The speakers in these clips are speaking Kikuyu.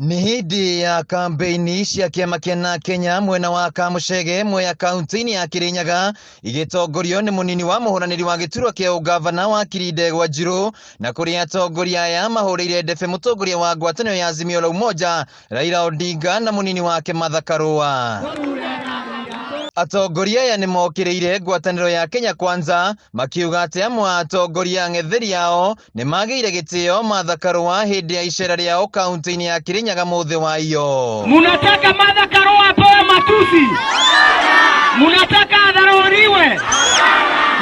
Nĩ hĩndĩ ya kambeini cia kĩama kĩa na Kenya mwena wa Kamũcege Mwea kaunti-inĩ ya Kĩrĩnyaga igĩtongorio nĩ mũnini wa mũhũranĩri wa gĩturwa kĩa ũngavana wa Kirindegwa Njirũ na kũrĩa atongoria aya mahũrĩire ndebe mũtongoria wa ngwatanĩro ya Azimio la Umoja Raila Odinga na mũnini wake Martha Karua. Atongoria aya nĩ mokĩrĩire ngwatanĩro ya Kenya Kwanza makiuga atĩ amwe a atongoria ang'etheri ao nĩ magĩire gĩtĩo Martha Karua hĩndĩ ya icera rĩao kaunti-inĩ ya Kirinyaga mũthĩ wa iyo. Munataka Martha Karua apewe matusi? Munataka adharauliwe?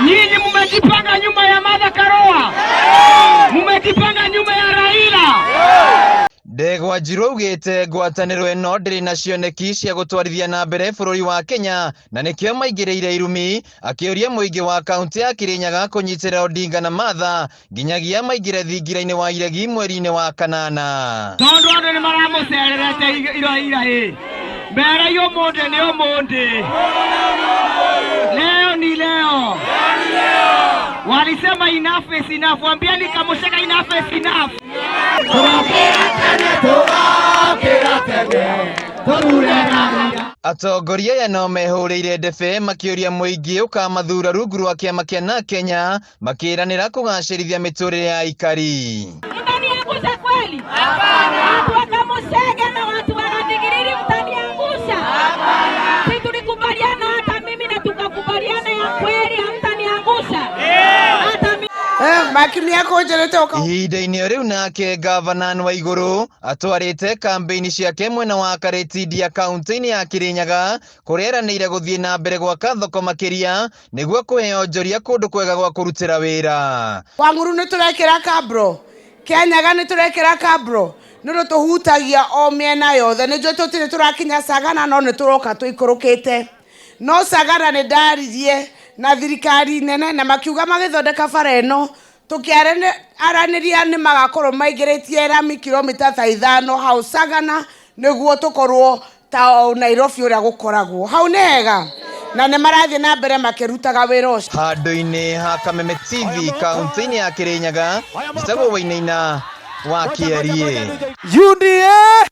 Nyinyi mumejipanga nyuma ya Martha Karua, mumejipanga nyuma ya Raila. Ndegwa Njirũ augĩte ngwatanĩro ĩno ndĩrĩ na cioneki cia gũtwarithia na mbere bũrũri wa Kenya na nĩkĩo maingĩrĩire irumi, akĩũria mũingĩ wa kaunti ya Kirinyaga kũnyitĩrĩra Odinga na Martha nginyagia maingĩre thingira-inĩ wa iregi mweri-inĩ wa kanana. Tondu andu ni maramucererete iro ira mberai umuthi ni umuthi, leo ni leo. Walisema enough is enough, wambieni Kamuchega enough is enough. Atongoria aya no mehũrĩire ndebe makĩũria mũingĩ ũkamathura rungu rwa kĩama kĩa na Kenya makĩranĩra kũgacĩrithia mĩtũrĩre ya aikari. Mtaniangusha kweli? Watu wa Kamuchege na watu wa Gathigiriri mtaniangusha? Si tulikubaliana hata mimi na tukakubaliana ya kweli hamtaniangusha? Hata mimi Makiumia kũnjĩrĩte ũka Ihinda-inĩ o rĩu nake gavana wa igũrũ atwarĩte kambĩini ciake mwena wa Karĩtindia kaunti-inĩ ya Kĩrĩnyaga kũrĩa eranĩire gũthiĩ na mbere gwaka thoko makĩria nĩguo kũhe onjoria kũndũ kwega gwa kũrutĩra wĩra. Wang'uru nĩ tũrekĩra kabro, Kĩanyaga nĩ tũrekĩra kabro, nĩ ũndũ tũhutagia o mĩena yothe. Nĩ njũĩ tũtirĩ tũrakinya Sagana no nĩ tũroka tũikũrũkĩte. No Sagana nĩ ndaririe na thirikari nene na makiuga magĩthondeka bara ĩno tũkĩaranĩria nĩ magakorwo maingĩrĩtie rami kilomita ta 5 hau Sagana nĩguo tũkorwo ta o Nairobi ũrĩa gũkoragwo. Hau nĩ hega na nĩ marathiĩ na mbere makĩrutaga wĩra ũcio. Handũ-inĩ ha Kameme TV kaunti-inĩ ya Kĩrĩnyaga, njĩtagwo Wainaina wa Kĩeriĩ. UDA!